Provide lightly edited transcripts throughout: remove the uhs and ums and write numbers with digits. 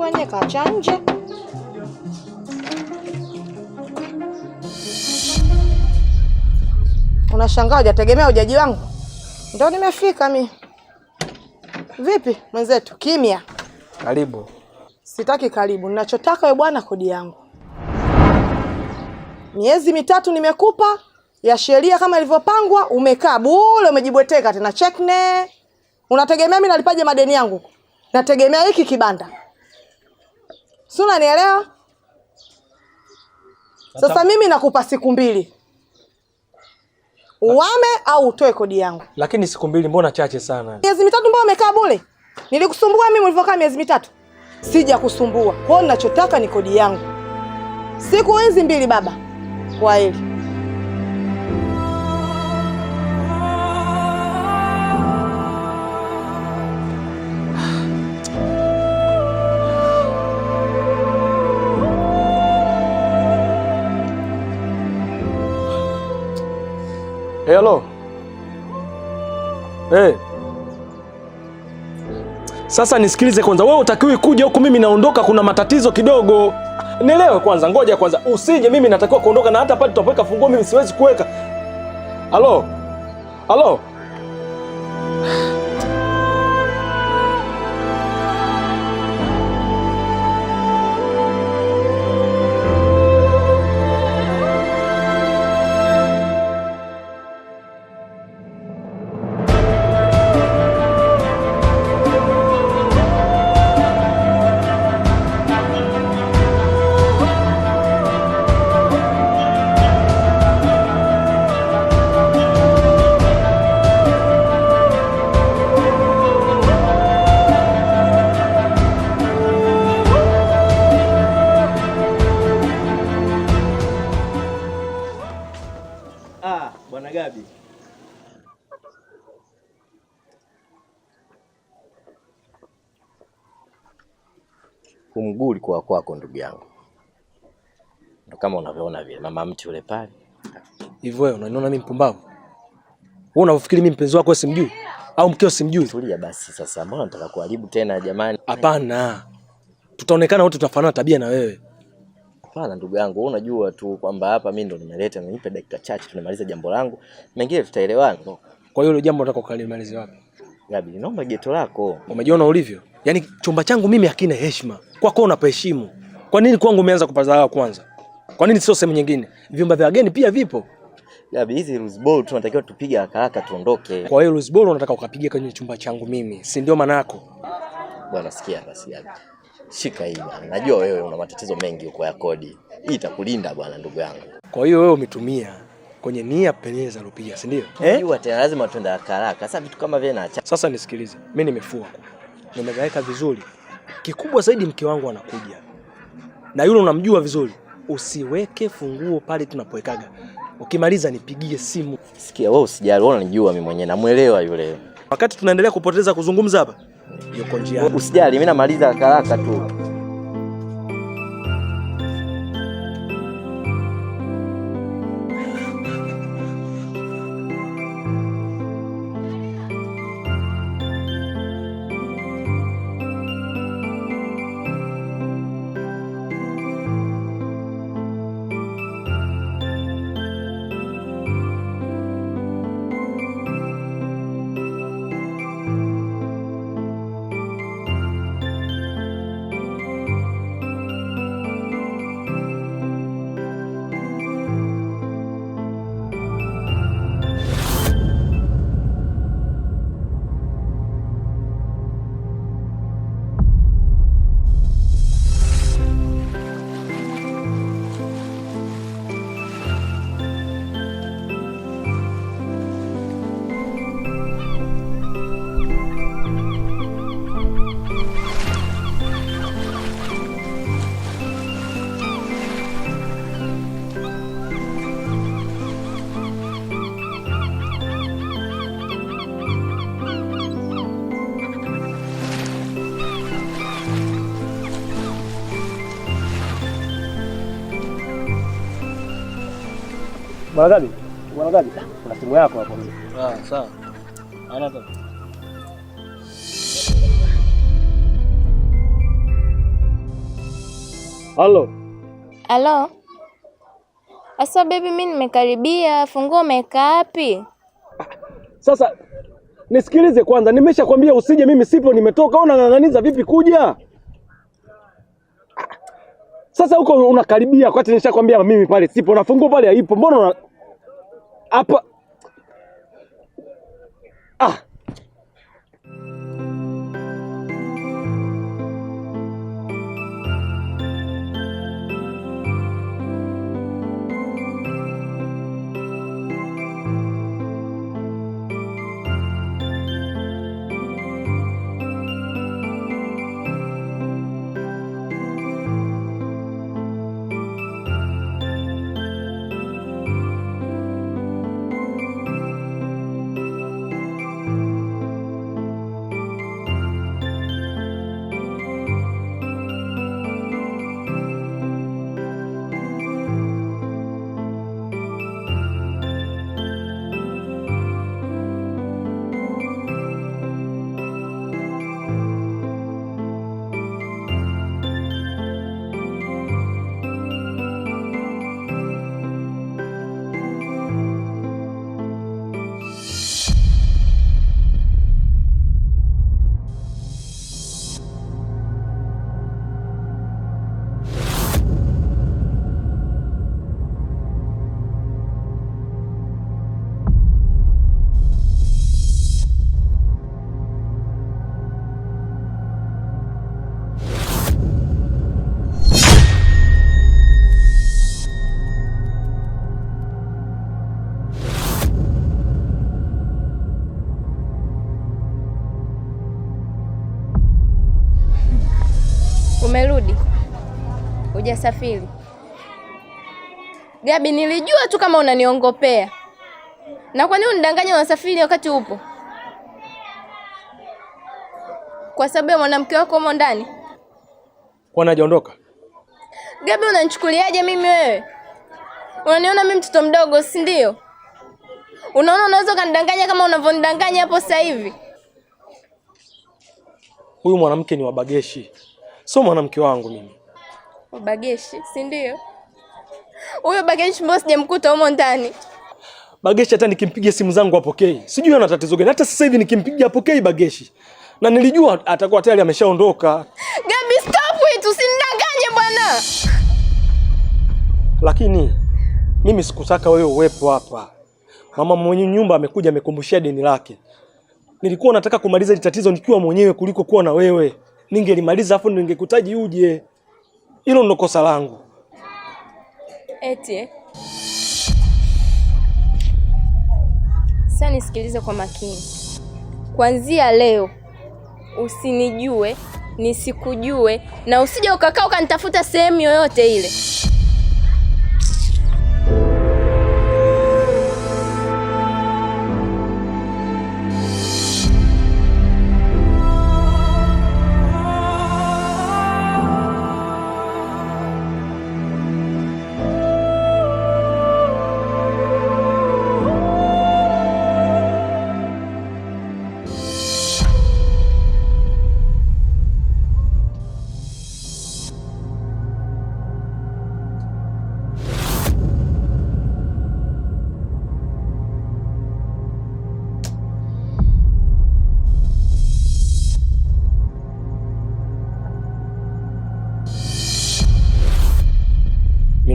Mwenyewe kaacha nje. Unashangaa hujategemea ujaji wangu? Ndio nimefika mi. Vipi mwenzetu? Kimya. Karibu. Sitaki karibu. Ninachotaka wewe bwana, kodi yangu. Miezi 3 nimekupa ya sheria kama ilivyopangwa, umekaa bure, umejibweteka tena chekne. Unategemea mimi nalipaje madeni yangu? Nategemea hiki kibanda. Si unanielewa? Sasa mimi nakupa siku 2. Uame au utoe kodi yangu. Lakini siku 2 mbona chache sana? Miezi 3 mbona umekaa bure? Nilikusumbua mimi ulivyokaa miezi 3? Sija kusumbua. Kwa hiyo ninachotaka ni kodi yangu. Siku hizi 2 baba. Kwa heri. Hey, hello. Hey. Sasa nisikilize kwanza. Wewe hutakiwi kuja huku, mimi naondoka, kuna matatizo kidogo. Nielewe kwanza, ngoja kwanza. Usije, mimi natakiwa kuondoka na hata pale tutapoweka funguo mimi siwezi kuweka. Halo. Halo. Mguu ulikuwa kwako ndugu yangu. Ndio kama unavyoona vile mama mti ule pale. Hivi wewe unaniona mimi mpumbavu? Wewe unafikiri mimi mpenzi wako simjui au mkeo simjui? Tulia basi sasa, mbona nataka kuharibu tena jamani? Hapana. Tutaonekana wote tutafanana tabia na wewe. Hapana ndugu yangu, wewe unajua tu kwamba hapa mimi ndo nimeleta, nipe dakika chache tunamaliza jambo langu. Mengine tutaelewana. Kwa hiyo hilo jambo nataka ukalimalize wapi? Gabi, naomba geto lako. Umejiona ulivyo? Yaani chumba changu mimi hakina heshima. Kwako unapaheshimu. Kwa nini kwangu umeanza kupaza kwanza? Kwa nini sio sehemu nyingine? Vyumba vya wageni pia vipo. Gabi, hizi loose ball tunatakiwa tupige haraka haraka tuondoke. Kwa hiyo loose ball unataka ukapigie kwenye chumba changu mimi, si ndio maana yako? Bwana sikia basi Gabi. Shika hii bwana. Najua wewe una matatizo mengi huko ya kodi. Hii itakulinda bwana ndugu yangu. Kwa hiyo wewe umetumia kwenye nia penyeza rupia, si ndio? Unajua tena lazima tuende haraka haraka. Sasa vitu kama vile naacha. Sasa nisikilize. Mimi nimefua kule. Nimegaweka vizuri. Kikubwa zaidi mke wangu anakuja. Na yule unamjua vizuri. Usiweke funguo pale tunapowekaga. Ukimaliza nipigie simu. Sikia wewe usijali, wewe unanijua mimi mwenyewe, namuelewa yule. Wakati tunaendelea kupoteza kuzungumza hapa, yuko njiani. Usijali, mimi namaliza haraka haraka tu. Bwana Gabi, Bwana Gabi, kuna simu yako hapo. Ah, sawa. Ana tatizo. Halo. Halo. Asa baby, mimi nimekaribia, funguo umeweka wapi? Sasa nisikilize kwanza, nimeshakwambia usije, mimi sipo, nimetoka. Unang'ang'aniza vipi kuja? Sasa huko unakaribia, wakati nishakwambia mimi pale sipo na funguo pale haipo. Mbona hapa? Ah. Umerudi? Hujasafiri? Gabi, nilijua tu kama unaniongopea. Na kwa nini unidanganya unasafiri wakati upo? Kwa sababu ya mwanamke wako humo ndani? Kwani hajaondoka? Gabi, unanichukuliaje mimi wewe? Unaniona mimi mtoto mdogo, si ndio? Unaona unaweza ukanidanganya kama unavyonidanganya hapo sasa hivi? Huyu mwanamke ni wabageshi. Sio mwanamke wangu mimi. Bageshi, si ndio? Huyo Bageshi mbona sijamkuta humo ndani? Bageshi hata nikimpigia simu zangu apokei. Sijui ana tatizo gani. Hata sasa hivi nikimpigia apokei Bageshi. Na nilijua atakuwa tayari ameshaondoka. Gabi, stop it, usinidanganye bwana. Lakini mimi sikutaka wewe uwepo hapa. Mama mwenye nyumba amekuja amekumbushia deni lake. Nilikuwa nataka kumaliza hili tatizo nikiwa mwenyewe kuliko kuwa na wewe. Ningelimaliza afu ningekutaji uje. Hilo ndo kosa langu. Eti. Sasa nisikilize kwa makini. Kuanzia leo usinijue, nisikujue na usije ukakaa ukanitafuta sehemu yoyote ile.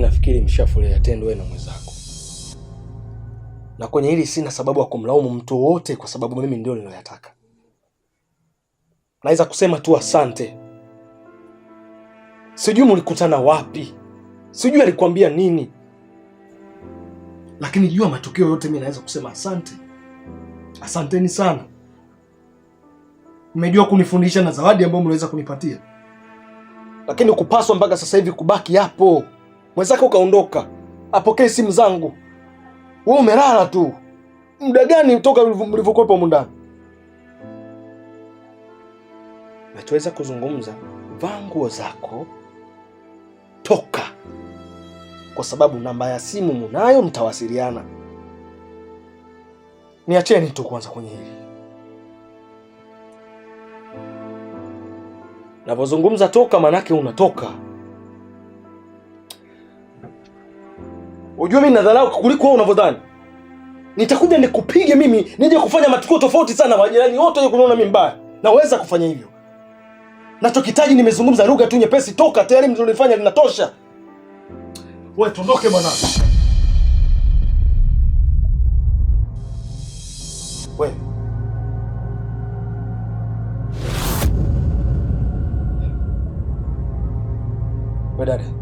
Nafikiri mshafulia tendo wewe na mwenzako. Na kwenye hili sina sababu ya kumlaumu mtu wote kwa sababu mimi ndio niliyotaka. Naweza kusema tu asante. Sijui mlikutana wapi. Sijui alikwambia nini. Lakini jua matokeo yote mimi naweza kusema asante. Asanteni sana. Mmejua kunifundisha na zawadi ambayo mliweza kunipatia. Lakini kupaswa mpaka sasa hivi kubaki hapo. Mwenzako kaondoka, apokee simu zangu. Wewe umelala tu. Muda gani toka mlivyokuwepo humu ndani? Nachoweza kuzungumza, vaa nguo zako, toka. Kwa sababu namba ya simu mnayo, mtawasiliana. Niacheni tu kwanza kwenye hili. Napozungumza toka, manake unatoka. Unajua mimi nadharau kuliko wewe unavyodhani. Nitakuja nikupige mimi, nije kufanya matukio tofauti sana, majirani wote waje kuniona mimi mbaya. Naweza kufanya hivyo. Nachokitaji nimezungumza lugha tu nyepesi, toka tayari mlilofanya linatosha. Wewe tuondoke bwana. Wewe. Wewe dada.